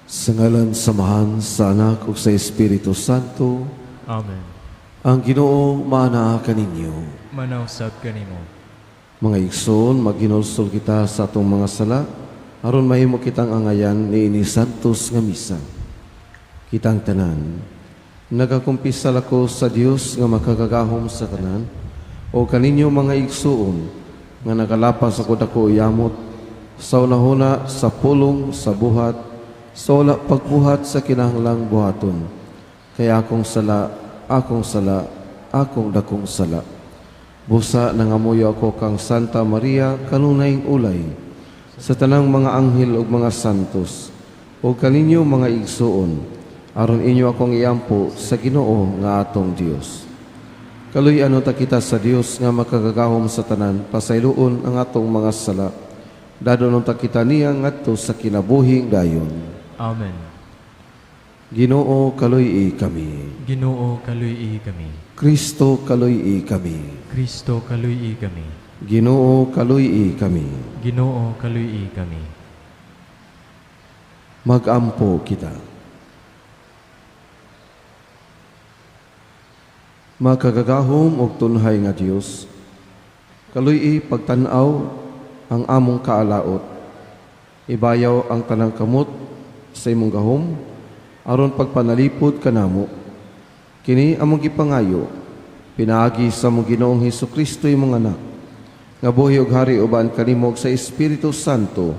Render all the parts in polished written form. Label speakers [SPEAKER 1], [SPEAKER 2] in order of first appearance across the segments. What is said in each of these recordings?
[SPEAKER 1] Sa ngalan sa Amahan, sa Anak ug sa Espiritu Santo.
[SPEAKER 2] Amen.
[SPEAKER 1] Ang Ginoo maanaa kaninyo.
[SPEAKER 2] Maanaa usab kanimo.
[SPEAKER 1] Mga igsoon, maghinulsol kita sa atong mga sala aron mahimo kitang angayan niini santos nga misa. Kitang tanan, nagakumpisal ako sa Dios nga makagagahom sa tanan o kaninyo, mga igsoon, nga nakalapas ako dako yamot sa unahuna, sa pulong, sa buhat, sa wala pagbuhat sa kinahanglang buhaton. Kay akong sala, akong sala, akong dakong sala. Busa nangamuyo ako kang Santa Maria, kanunayng ulay, sa tanang mga anghel ug mga santos, ug kaninyo, mga igsuon, aron inyo akong iampo sa Ginoo nga atong Dios. Kaluy-an ta kita sa Dios nga makagagahom sa tanan, pasayloon ang atong mga sala. Dadon ta kita niya ngadto sa kinabuhing dayon.
[SPEAKER 2] Amen.
[SPEAKER 1] Ginoo, kaluy-i kami.
[SPEAKER 2] Ginoo, kaluy-i kami.
[SPEAKER 1] Kristo, kaluy-i kami.
[SPEAKER 2] Kristo, kaluy-i kami.
[SPEAKER 1] Ginoo, kaluy-i kami.
[SPEAKER 2] Ginoo, kaluy-i kami.
[SPEAKER 1] Magampo kita. Makagagahom og tunhay nga Dios, kaluy-i pagtan-aw ang among kaalaot. Ibayaw ang tanang kamot sa imong gahom aron pagpanalipod kanamo. Kini among gipangayo pinaagi sa among Ginoong Hesus Kristo, imong Anak, nga buhi ug hari uban kanimo ug sa Espiritu Santo,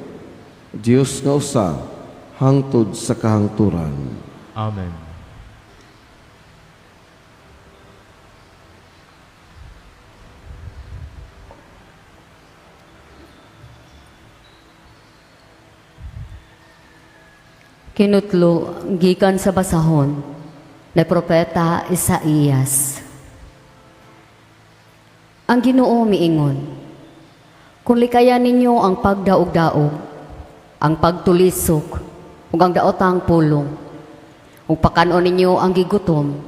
[SPEAKER 1] Dios nga usa, hangtod sa kahangturan.
[SPEAKER 2] Amen.
[SPEAKER 3] Kinutlo gikan sa basahon ni Propeta Isaías. Ang Ginoo miingon, "Kung likayan ninyo ang pagdaog-daog, ang pagtulisok, ug ang daotang pulong, ug pakanon ninyo ang gigutom,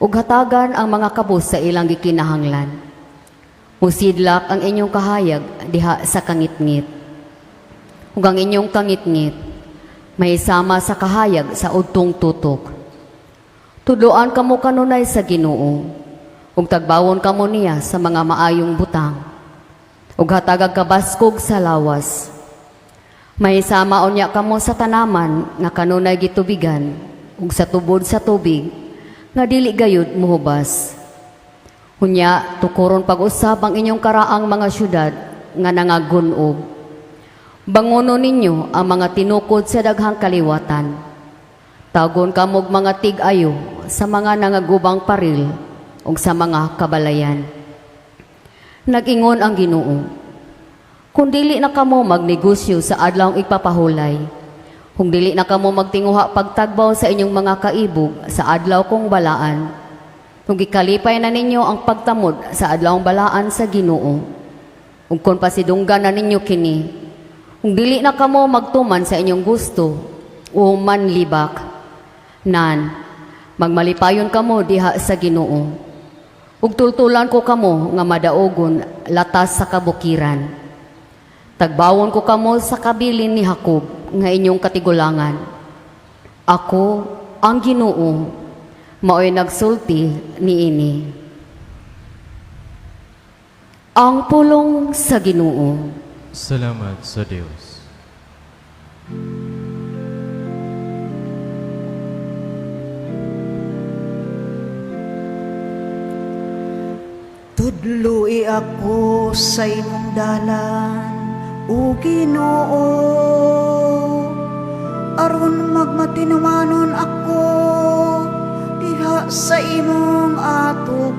[SPEAKER 3] ug hatagan ang mga kabos sa ilang gikinahanglan, musidlak ang inyong kahayag diha sa kangitngit, ug ang inyong kangitngit may sama sa kahayag sa udtong tutok. Tudloan kamo kanunay sa Ginoo, ug tagbawon kamo niya sa mga maayong butang, ug hatagag kabaskog sa lawas. May sama unya kamo sa tanaman nga kanunay gitubigan, ug sa tubod sa tubig nga dili gayud muhubas. Unya tukoron pag-usab ang inyong karaang mga syudad nga nangagun-ob. Bangono ninyo ang mga tinukod sa daghang kaliwatan. Tagon kamog mga tig-ayo sa mga nangagubang paril ug sa mga kabalayan." Nag-ingon ang Ginoo, "Kung dili na kamo magnegosyo sa adlawng igpapahulay, kung dili na kamo magtinguha pagtagbaw sa inyong mga kaibog sa adlaw kong balaan, kung gikalipay na ninyo ang pagtamod sa adlawng balaan sa Ginoo, ug kung pasidunggan na ninyo kini, kung dili na kamo magtuman sa inyong gusto o manlibak, nan, magmalipayon kamo diha sa Ginoo. Ug tultulan ko kamo nga madaogon latas sa kabukiran. Tagbawon ko kamo sa kabilin ni Jacob nga inyong katigulangan. Ako, ang Ginoo, maoy nagsulti niini." Ang pulong sa Ginoo.
[SPEAKER 2] Salamat sa Dios.
[SPEAKER 4] Tudloi ako sa imong dalan, o Ginoo, aron magmatinumanon ako diha sa imong atubangan.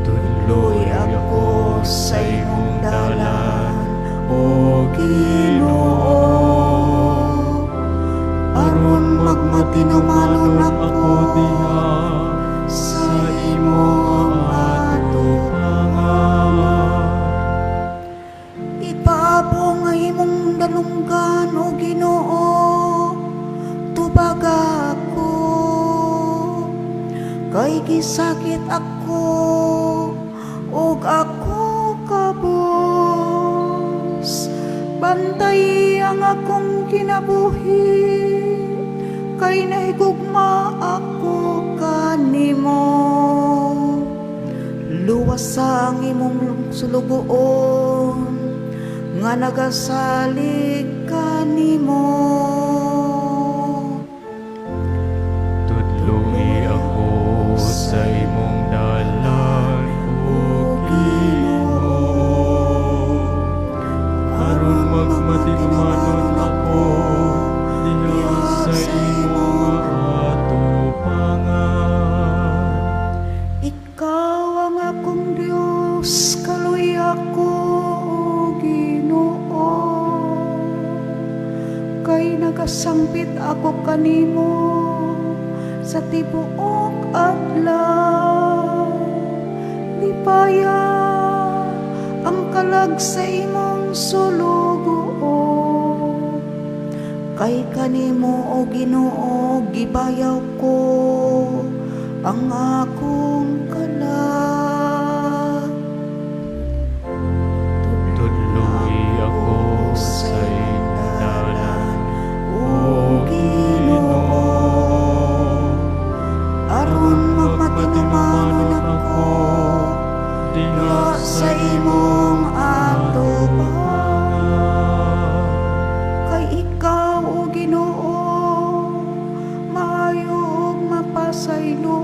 [SPEAKER 4] Tudloi ako sa imong dalan, o Ginoo, aron magmatinumanon ako
[SPEAKER 2] diha
[SPEAKER 4] sa imong
[SPEAKER 2] atubangan.
[SPEAKER 4] Ipaabong ang imong dalunggan, o Ginoo, tubaga ako. Kay gisakit ako, ug ako kabos. Bantay ang akong kinabuhi, kay nahigugma ako kanimo. Luwasa ang imong sulugoon nga nagasalig kanimo.
[SPEAKER 2] Tudloi ako sa imong dalan, O Ginoo, aron magmatinumanon ako diha sa imong atubangan.
[SPEAKER 4] Ikaw ang akong Diyos, kaluy ako, O Ginoo. Kay nagasampit ako kanimo sa tibuok adlaw. Lipaya ang kalag sa imong sulugoon. Kay kanimo, O Ginoo, gibayaw ko ang akong kalag.
[SPEAKER 2] Tudloi ako sa imong dalan,
[SPEAKER 4] O Ginoo, aron magmatinumanon ako
[SPEAKER 2] diha
[SPEAKER 4] sa imong atubangan. Kay ikaw, O Ginoo, maayo ug mapasayloon.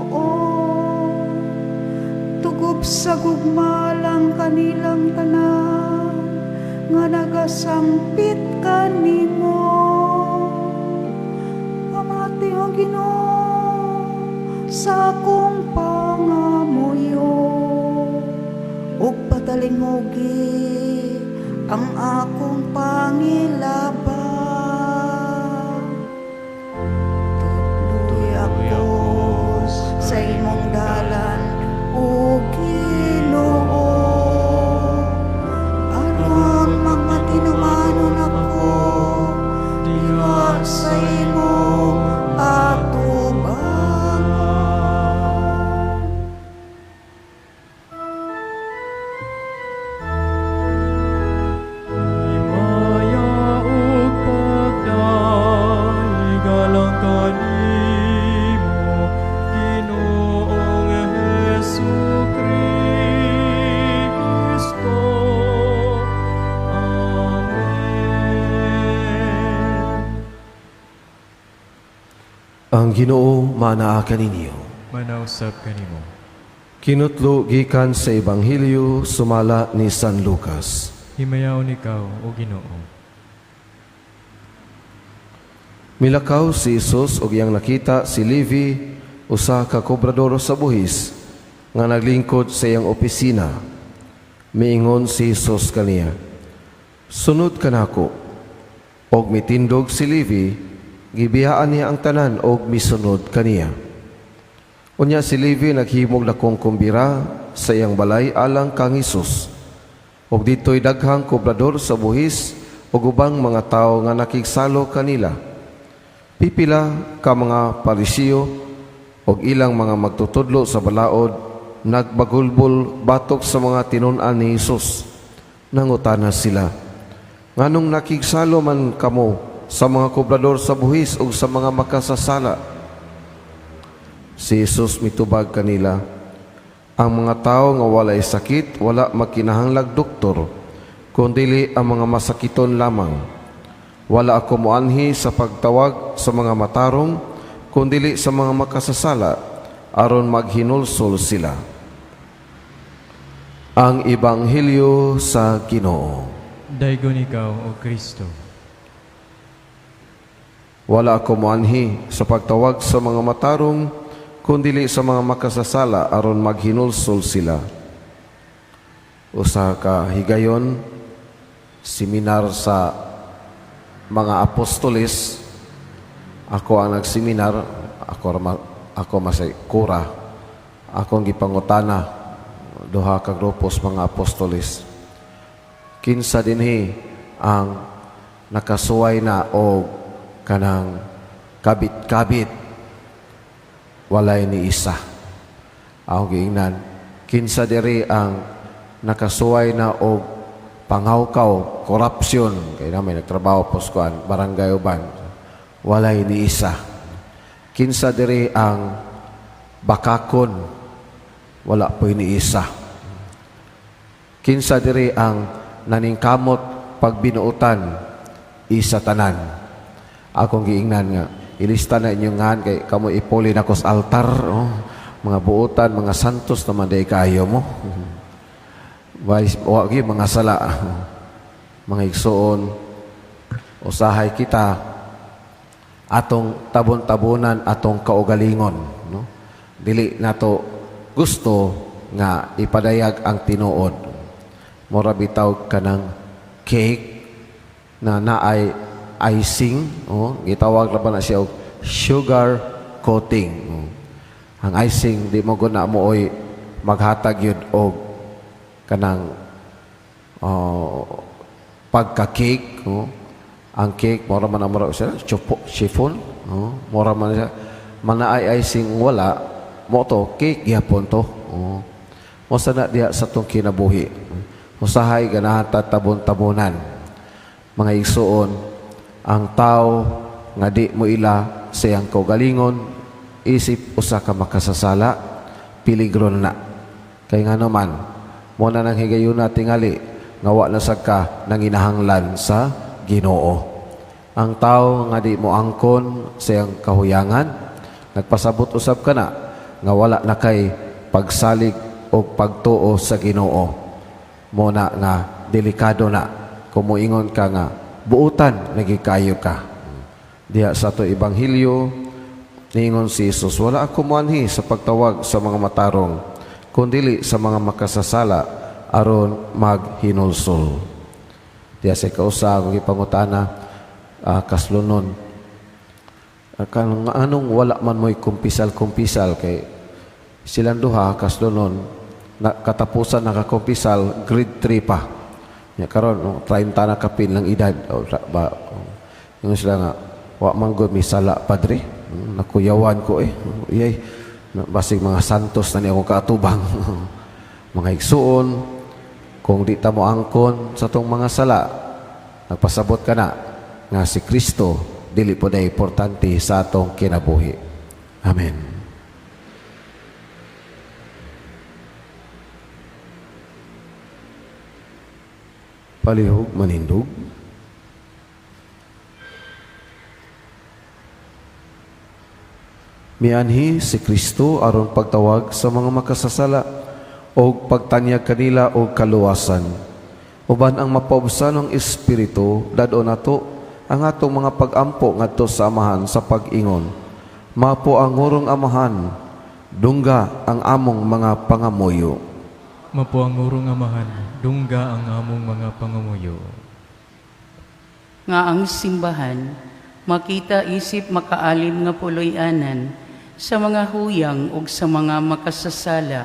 [SPEAKER 4] Tugob sa gugma lang kanilang tanan nga nagasampit kanimo. Pamati, O Ginoo, sa akong pangamuyo ug patalingugi ang akong pangilabay. Tudloi ako sa imong dalan, O Ginoo, aron magmatinumanon ako diha sa imong atubangan.
[SPEAKER 2] Himaya ug pagdaigalang kanimo, Ginoong Hesus Kristo. Amen.
[SPEAKER 1] Ang Ginoo manaa kaninyo.
[SPEAKER 2] Manausab kanimo.
[SPEAKER 1] Kinutlo gikan sa Ebanghelyo sumala ni San Lucas.
[SPEAKER 2] Himayaon ikaw, O Ginoo.
[SPEAKER 1] Milakaw si Jesus ug iyang nakita si Levi, usa ka kobrador sa buhis nga naglingkod sa iyang opisina. Miingon si Jesus kaniya, "Sunod ka nako." Og mitindog si Levi, gibiyaan niya ang tanan og misunod kaniya. Unya si Levi naghimog dakong kumbira sa iyang balay alang kang Hesus. Og dito'y daghang kobrador sa buhis ug ubang mga tawo nga nakigsalo kanila. Pipila ka mga Parisiyo ug ilang mga magtutudlo sa balaod nagbagulbol batok sa mga tinun-an ni Hesus. Nangutana sila, "Nganong nakigsalo man kamo sa mga kobrador sa buhis ug sa mga makasasala?" Si Jesus mitubag kanila, "Ang mga tao nga walay sakit, wala magkinahanglag doktor, kundili ang mga masakiton lamang. Wala ako moanhi sa pagtawag sa mga matarong, kundili sa mga makasasala, aron maghinulsol sila." Ang Ebanghelyo sa Ginoo.
[SPEAKER 2] Daygon ikaw, O Kristo.
[SPEAKER 1] Wala ako moanhi sa pagtawag sa mga matarong, kundili sa mga makasasala aron maghinulsol sila. Usa ka higayon, seminar sa mga apostoles, ako ang nagseminar, ako masay kura, akong gipangutana duha ka grupos mga apostoles. Kinsa dinhi ang nakasuway na o kanang kabit-kabit? Walay ni isa. Ako giingnan, kinsa diri ang nakasuway na og pangawkaw, corruption, kay na may nagtrabaho po sa kuan, barangay uban, walay ni isa. Kinsa diri ang bakakon, wala po ni isa. Kinsa diri ang naningkamot pagbinuutan, isa tanan. Akong giingnan nga, ilista na inyong ngan kay kamo ipuli na sa altar, oh. Mga buutan, mga santos naman day kaayo mo. Wa gyud mga sala. Mga igsuon, usahay kita atong tabon-tabonan atong kaugalingon, no? Dili nato gusto nga ipadayag ang tinuod. Mura bitaw kanang cake na naay icing, oh, gitawag ra ba na siya og sugar coating. Oh. Ang icing di mo guna mo oy maghatag yun og kanang, oh, pagka-cake, oh. Ang cake mura man ang mura siya chiffon, oh, mura man siya manaay icing, wala mo to cake gyapon to, oh. Mo sana diha sa tong kinabuhi, usahay ganahan ta tabon-tabonan. Mga igsuon, ang tao nga di mo ila sa iyang kaugalingon isip usa ka makasasala, peligro na. Kay ngano man, mo na nang higayuna tingali nga wa na sad ka nanginahanglan sa Ginoo. Ang tao nga di mo angkon sa iyang kahuyangan, nagpasabot usab kana nga wala na kay pagsalig o pagtuo sa Ginoo. Mo na nga delikado na kung moingon ka nga buutan nagikayo ka. Diha sa ato ebanghelyo, niingon si Jesus, "Wala ako moanhi sa pagtawag sa mga matarong, kundili sa mga makasasala aron maghinulsol." Diha sa kausa akong gipangutana, kaslunon. Kanang anong wala man mo'y kumpisal-kumpisal, kay silang duha kaslunon na katapusan nakakumpisal grade 3 pa. Ya karon, no, 30 na kapin lang edad o, ba oh. Ingon sila nga wa man gud mi sala, padre. Nakuyawan ko eh. Iyay, basig mga santos na ni ako kaatubang. Mga igsuon, kung di ta mo angkon sa tong mga sala, nagpasabot ka na nga si Kristo dili po na importante sa atong kinabuhi. Amen. Palihog manindog. Mianhi si Kristo aron pagtawag sa mga makasasala o pagtanyag kanila og kaluwasan. Uban ang mapaubsanong espiritu, dad-on nato ang atong mga pagampo ngadto sa Amahan sa pag-ingon. Mapo ang ngurong Amahan, dungga ang among mga pangamuyo.
[SPEAKER 2] Mapo ang urong Amahan, dungga ang among mga pangamuyo.
[SPEAKER 5] Nga ang simbahan makita isip makaalim nga puloy-anan sa mga huyang ug sa mga makasasala.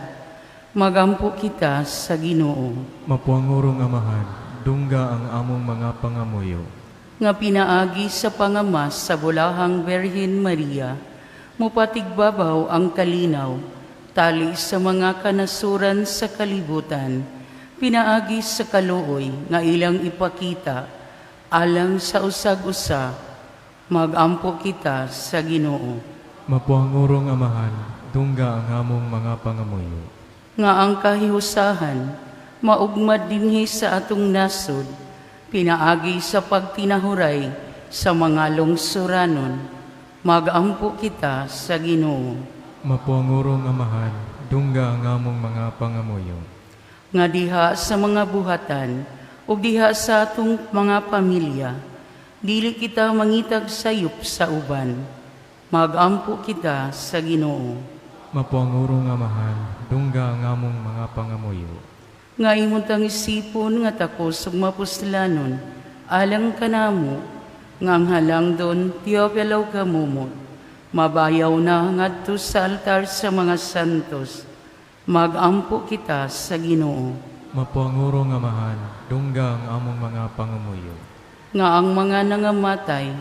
[SPEAKER 5] Magampo kita sa Ginoo.
[SPEAKER 2] Mapo ang urong Amahan, dungga ang among mga pangamuyo.
[SPEAKER 5] Nga pinaagi sa pangamas sa bulahang Birhen Maria, mupatigbabaw ang kalinaw tali sa mga kanasuran sa kalibutan, pinaagi sa kaluoy nga ilang ipakita alang sa usag-usa. Magampo kita sa Ginoo.
[SPEAKER 2] Mapo ang urong Amahan, dungga ang among mga pangamuyo.
[SPEAKER 5] Nga ang kahiusahan maugmad dinhi sa atong nasod, pinaagi sa pagtinahuray sa mga lungsuranon. Magampo kita sa Ginoo.
[SPEAKER 2] Mapo ang urong Amahan, dungga ang among mga pangamuyo.
[SPEAKER 5] Nga diha sa mga buhatan ug diha sa atong mga pamilya, dili kita mangitag sayop sa uban. Magampo kita sa Ginoo.
[SPEAKER 2] Mapo ang urong Amahan, dungga ang among mga pangamuyo.
[SPEAKER 5] Nga imong tang isipon nga takos ug mapuslanon alang kanamo, nga ang halangdon Teofilo Camomot mabayaw na ngadto sa altar sa mga santos. Magampo kita sa Ginoo.
[SPEAKER 2] Mapo ang urong Amahan, dungga ang among mga pangamuyo.
[SPEAKER 5] Nga ang mga nangamatay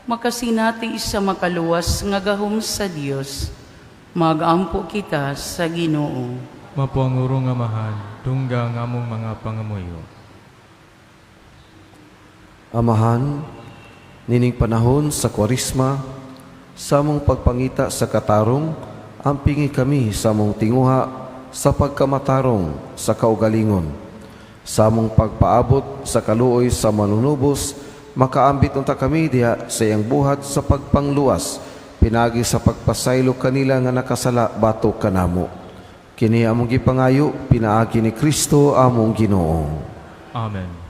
[SPEAKER 5] makasinati sa makaluwas nga gahom sa Dios. Magampo kita sa Ginoo.
[SPEAKER 2] Mapo ang urong Amahan, dungga ang among mga pangamuyo.
[SPEAKER 1] Amahan, nining panahon sa Kwaresma, sa among pagpangita sa katarong, ampingi kami sa among tinguha sa pagkamatarong sa kaugalingon. Sa among pagpaabot sa kaluoy sa manunubos, makaambit unta kami diha sa iyang buhat sa pagpangluwas, pinagi sa pagpasaylo kanila nga nakasala batok kanamo. Kini among gipangayo, pinaagi ni Kristo among Ginoo.
[SPEAKER 2] Amen.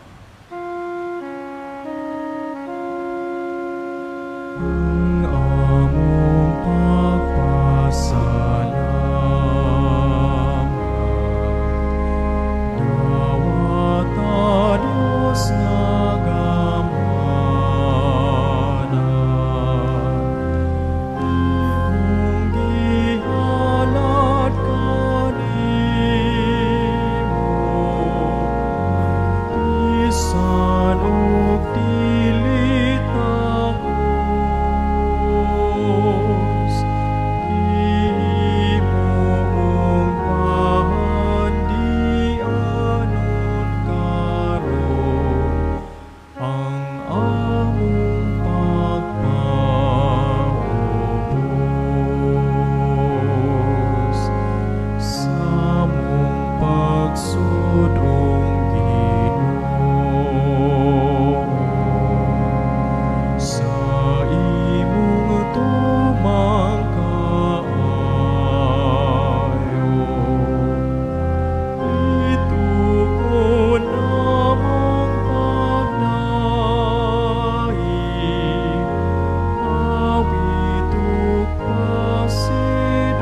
[SPEAKER 2] Ang among pagpasalamat, dawata Dios nga gamhanan. Imong gihalad kanimo, bisan og dili takos, Imong pahandianon karon ang among pagpaubos sa among pagsud-ong Ginoo, sa imong tumang kaayo. Itukon among pagdaig, awit ug pasidungog,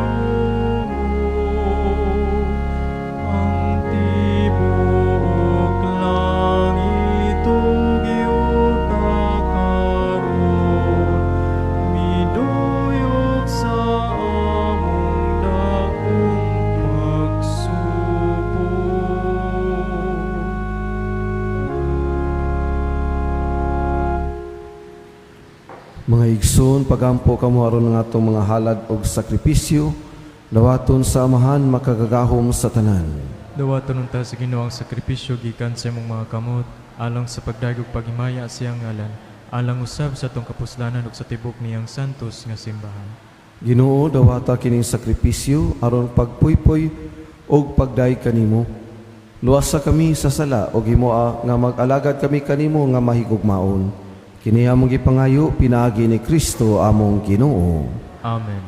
[SPEAKER 2] ang tibuok langit ug yuta karon miduyog sa among dakong pagsubo.
[SPEAKER 1] Mga igsoon, pagampo kamo aron nga atong mga halad og sakripisyo, dawaton sa Amahan makagagahom sa tanan.
[SPEAKER 2] Dawaton unta sa Ginoo ang sakripisyo gikan sa imong mga kamot, alang sa pagdayeg ug paghimaya sa iyang ngalan, alang usab sa atong kapuslanan ug sa tibok niyang santos nga simbahan.
[SPEAKER 1] Ginoo, dawata kining sakripisyo aron pagpuypoy og pagdayeg kanimo. Luwasa kami sa sala og himoa nga mag-alagad kami kanimo nga mahigugmaon. Kini among gipangayo pinaagi ni Kristo among Ginoo.
[SPEAKER 2] Amen.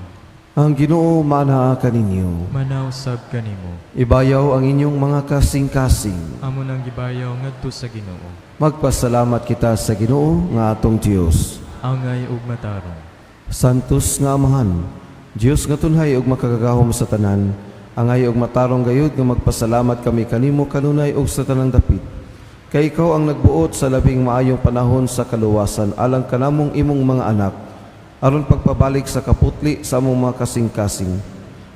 [SPEAKER 1] Ang Ginoo maanaa kaninyo.
[SPEAKER 2] Manaw sab kanimo.
[SPEAKER 1] Ibayaw ang inyong mga kasing-kasing.
[SPEAKER 2] Amo nang gibayaw ngadto sa Ginoo.
[SPEAKER 1] Magpasalamat kita sa Ginoo nga atong Dios.
[SPEAKER 2] Angay ug matarong.
[SPEAKER 1] Santos nga Amahan, Dios nga tunhay ug makagagahom sa tanan, angay ug matarong gayud nga magpasalamat kami kanimo kanunay ug sa tanang dapit. Kay ikaw ang nagbuot sa labing maayong panahon sa kaluwasan alang kanamong imong mga anak, aron pagpabalik sa kaputli sa among mga kasing-kasing.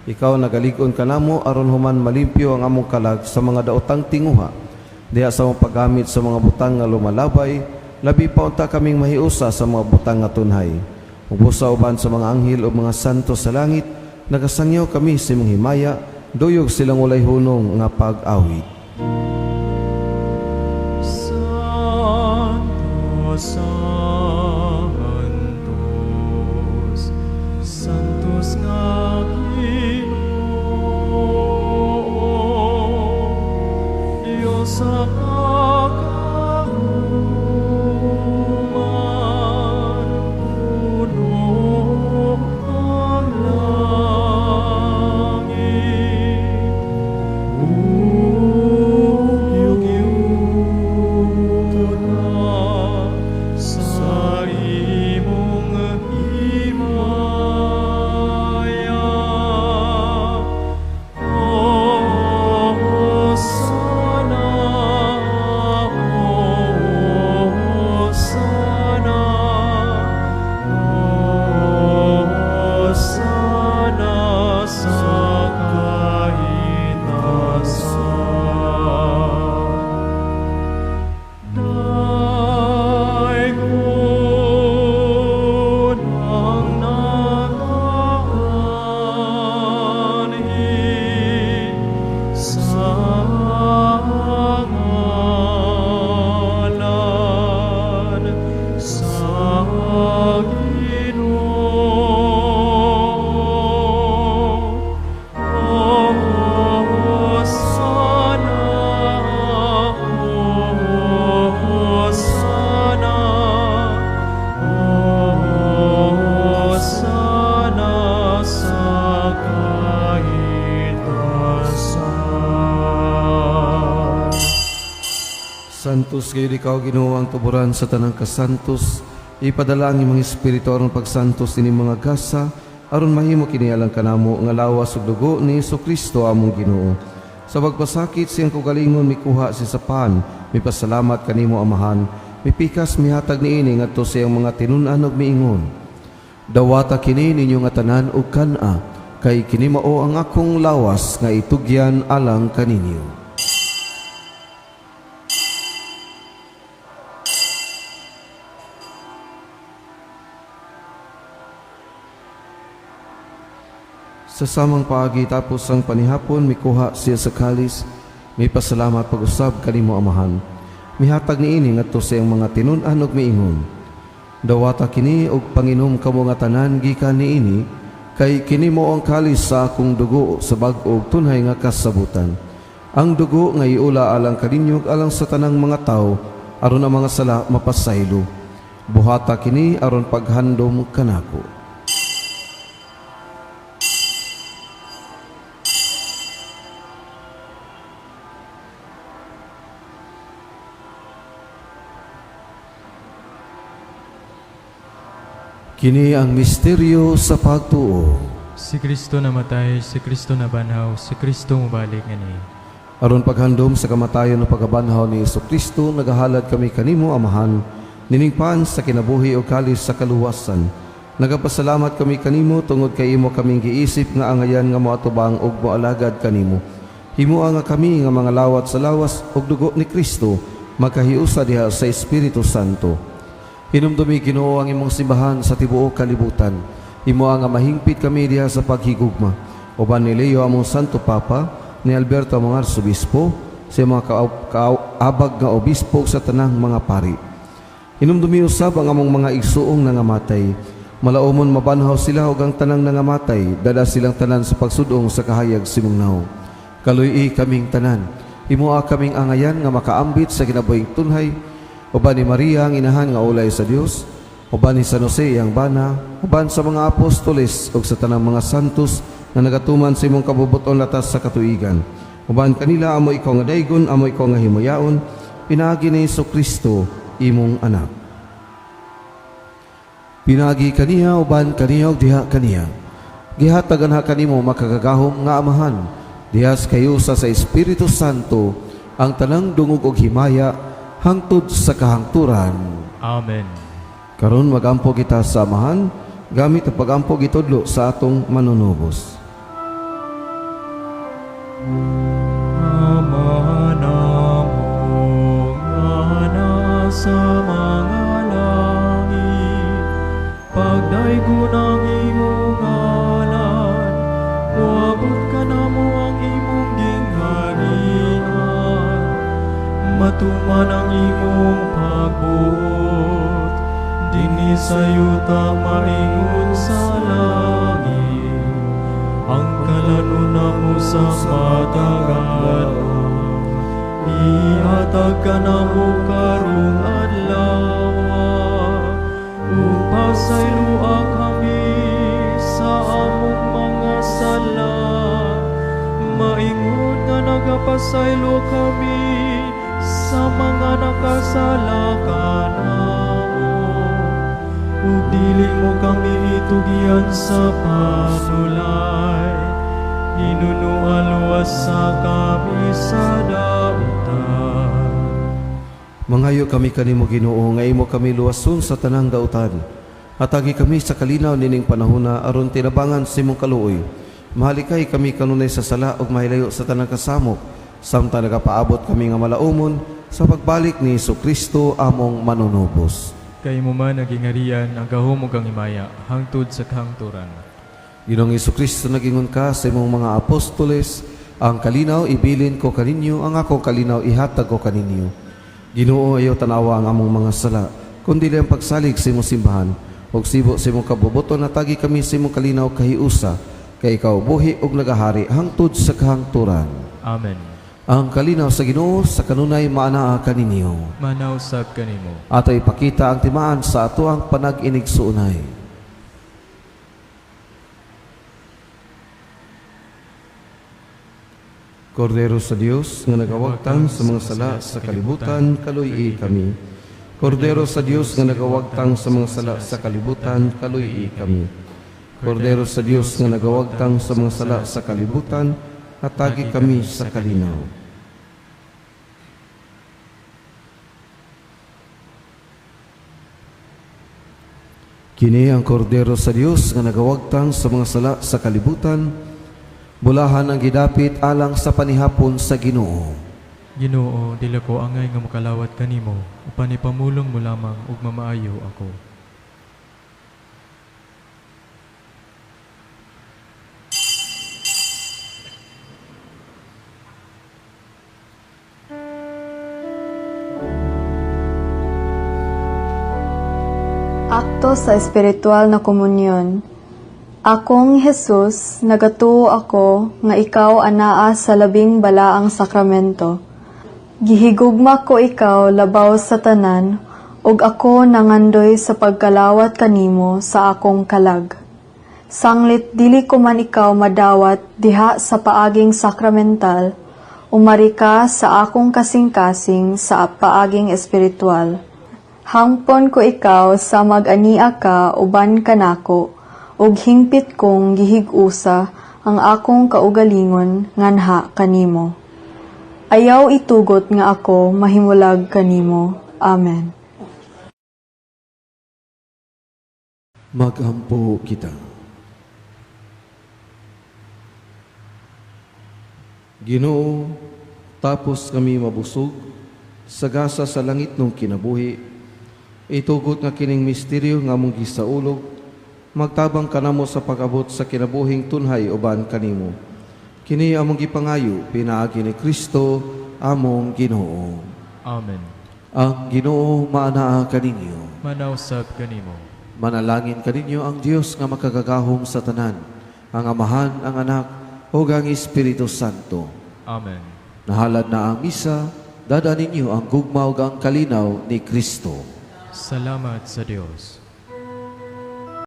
[SPEAKER 1] Ikaw nagalig-on kanamo aron human malimpyo ang among kalag sa mga daotang tinguha. Diha sa among paggamit sa mga butang nga lumalabay, labi pa unta kaming mahiusa sa mga butang nga tunhay. Ug busa uban sa mga anghel ug mga santo sa langit, nagasangyaw kami sa imong himaya, duyog silang walay hunong nga pag-awit.
[SPEAKER 2] Santo, Santos, Santos nga Ginoo, Dios sa kagahuman, puno ang langit ug yuta sa
[SPEAKER 1] Santos, gayud ikaw Ginoo ang tuburan sa tanang kasantos. Ipadala ang imong Espiritu aron pagsantos ini mga gasa, aron mahimo kini alang kanamo nga lawas ug dugo ni Kristo among Ginoo. Sa pagpasakit siyang kaugalingon, mikuha si sa pan, mipasalamat kanimo Amahan, mipikas, mihatag niini ngadto sa iyang mga tinun-an ug miingon: "Dawata kini ninyo nga tanan ug kan-a, kay kini mao ang akong lawas nga itugyan alang kaninyo." Sa samang paagi, tapos ang panihapon, mikuha siya sa kalis, mipasalamat pag-usab kanimo Amahan, mihatag niini ngadto sa iyang mga tinun-an ug miingon: "Dawata kini ug panginom kamo nga tanan gikan niini, kay kini mao ang kalis sa akong dugo sa bag-o ug tunhay nga kasabutan. Ang dugo nga iula alang kaninyo ug alang sa tanang mga tawo aron ang mga sala mapasaylo. Buhata kini aron paghandom kanako." Kini ang misteryo sa pagtuo.
[SPEAKER 2] Si Kristo namatay, si Kristo nabanhaw, si Kristo mubalik ngani.
[SPEAKER 1] Aron paghandom sa kamatayon ug pagkabanhaw ni Kristo, nagahalad kami kanimo Amahan, nining pan sa kinabuhi ug kalis sa kaluwasan. Nagapasalamat kami kanimo tungod kay imo kaming giisip nga angayan nga moatubang ug moalagad kanimo. Himoa nga kami nga mga lawat sa lawas ug dugo ni Kristo makahiusa diha sa Espiritu Santo. Hinumdumi, Ginoo, ang imong simbahan sa tibuok kalibutan. Himoa nga mahingpit kami diha sa paghigugma. Uban ni Leo among Santo Papa, ni Alberto among Arsobispo, sa mga kaabag nga obispo ug sa tanang mga pari. Hinumdumi usab ang among mga igsuong nangamatay. Malaumon mabanhaw sila ug ang tanang nangamatay, dala silang tanan sa pagsudong sa kahayag sa imong nawong. Kaluy-i kaming tanan. Himoa kaming angayan nga makaambit sa kinabuhing tunhay, uban ni Maria ang inahan nga ulay sa Dios, uban ni San Jose iyang bana, uban sa mga apostoles ug sa tanang mga santos nga nagatuman sa imong kabubuton latas sa katuigan. Uban kanila amo ikaw nga daygon, amo ikaw nga himayaon, pinaagi ni Kristo imong anak. Pinaagi kaniya, uban kaniya ug diha kaniya. Gihatagan ha kanimo makagagahom nga Amahan, diha sa kahiusa sa Espiritu Santo, ang tanang dungog ug himaya hangtod sa kahangturan.
[SPEAKER 2] Amen.
[SPEAKER 1] Karon magampo kita sa Amahan gamit ang pagampo gitudlo sa atong manunubos.
[SPEAKER 2] Ama namo nga nasa mga langit, pagdaygon ang imong ngalan, moabot kanamo ang imong gingharian, matuman ang imong pagbuot, dinhi sa yuta maingon sa langit. Ang kalanon namo sa matag adlaw, ihatag kanamo karong adlaw, ug pasayloa kami sa among mga sala, maingon nga nagapasaylo kami sa mga nakasala kanamo. Ug dili mo kami itugyan sa panulay, hinunoa luwasa kami sa dautan.
[SPEAKER 1] Mangayo kami kanimo, Ginoo, nga imo kami luwason sa tanang dautan. Hatagi kami sa kalinaw nining panahona aron tinabangan sa imong kaluoy. Mahalikay kami kanunay sa sala ug mahilayo sa tanang kasamok, samtang nagapaabot kami nga malaumon sa pagbalik ni Kristo among manunubos.
[SPEAKER 2] Kay imo man ang gingharian, ang gahom ug ang himaya, hangtod sa kahangturan.
[SPEAKER 1] Ginoong Kristo, nagingon ka sa imong mga apostoles, "Ang kalinaw ibilin ko kaninyo, ang akong kalinaw ihatag ko kaninyo." Ginoo, ayaw tanawa ang among mga sala, kundi ang pagsalig sa imong simbahan. Ug sibo sa imong kabubuton, hatagi kami sa imong kalinaw kahiusa, kay ikaw buhi ug nagahari hangtod sa kahangturan.
[SPEAKER 2] Amen.
[SPEAKER 1] Ang kalinaw sa Ginoo sa kanunay maanaa kaninyo.
[SPEAKER 2] Maanaa usab kanimo.
[SPEAKER 1] Ato ipakita ang timaan sa atoang panag-inigsuonay. Kordero sa Dios nga nagawagtang sa mga sala sa kalibutan, kaluy-i kami. Kordero sa Dios nga nagawagtang sa mga sala sa kalibutan, kaluy-i kami. Kordero sa Dios nga nagawagtang sa mga sala sa kalibutan, hatagi kami sa kalinaw. Kini ang kordero sa Dios nga nagawagtang sa mga sala sa kalibutan, bulahan ang gidapit alang sa panihapon sa Ginoo.
[SPEAKER 2] Ginoo, dili ko angay nga makalawat kanimo, upan ipamulong mo lamang ug mamaayo ako.
[SPEAKER 6] Akto sa espiritual na komunyon. Akong Jesus, nagatuo ako nga ikaw anaa sa labing balaang sakramento. Gihigugma ko ikaw labaw sa tanan, ug ako nangandoy sa pagkalawat kanimo sa akong kalag. Sanglit dili ko man ikaw madawat diha sa paaging sakramental, umari ka sa akong kasing-kasing sa paaging espiritual. Hangpon ko ikaw sa mag-ania ka uban kanako, ug hingpit kong gihig-usa ang akong kaugalingon nganha kanimo. Ayaw itugot nga ako mahimulag kanimo. Amen.
[SPEAKER 1] Magampo kita. Ginoo, tapos kami mabusog, sagasa sa langit nung kinabuhi, itugot nga kining misteryo nga among gisaulog, magtabang kanamo sa pag-abot sa kinabuhing tunhay uban kanimo. Kini among gipangayo pinaagi ni Kristo among Ginoo.
[SPEAKER 2] Amen.
[SPEAKER 1] Ang Ginoo maanaa kaninyo.
[SPEAKER 2] Manausab kanimo.
[SPEAKER 1] Manalangin kaninyo ang Dios nga makagagahom sa tanan, ang Amahan, ang Anak, ug ang Espiritu Santo.
[SPEAKER 2] Amen.
[SPEAKER 1] Nahalad na ang misa, dada ninyo ang gugma ug ang kalinaw ni Kristo.
[SPEAKER 2] Salamat sa Dios.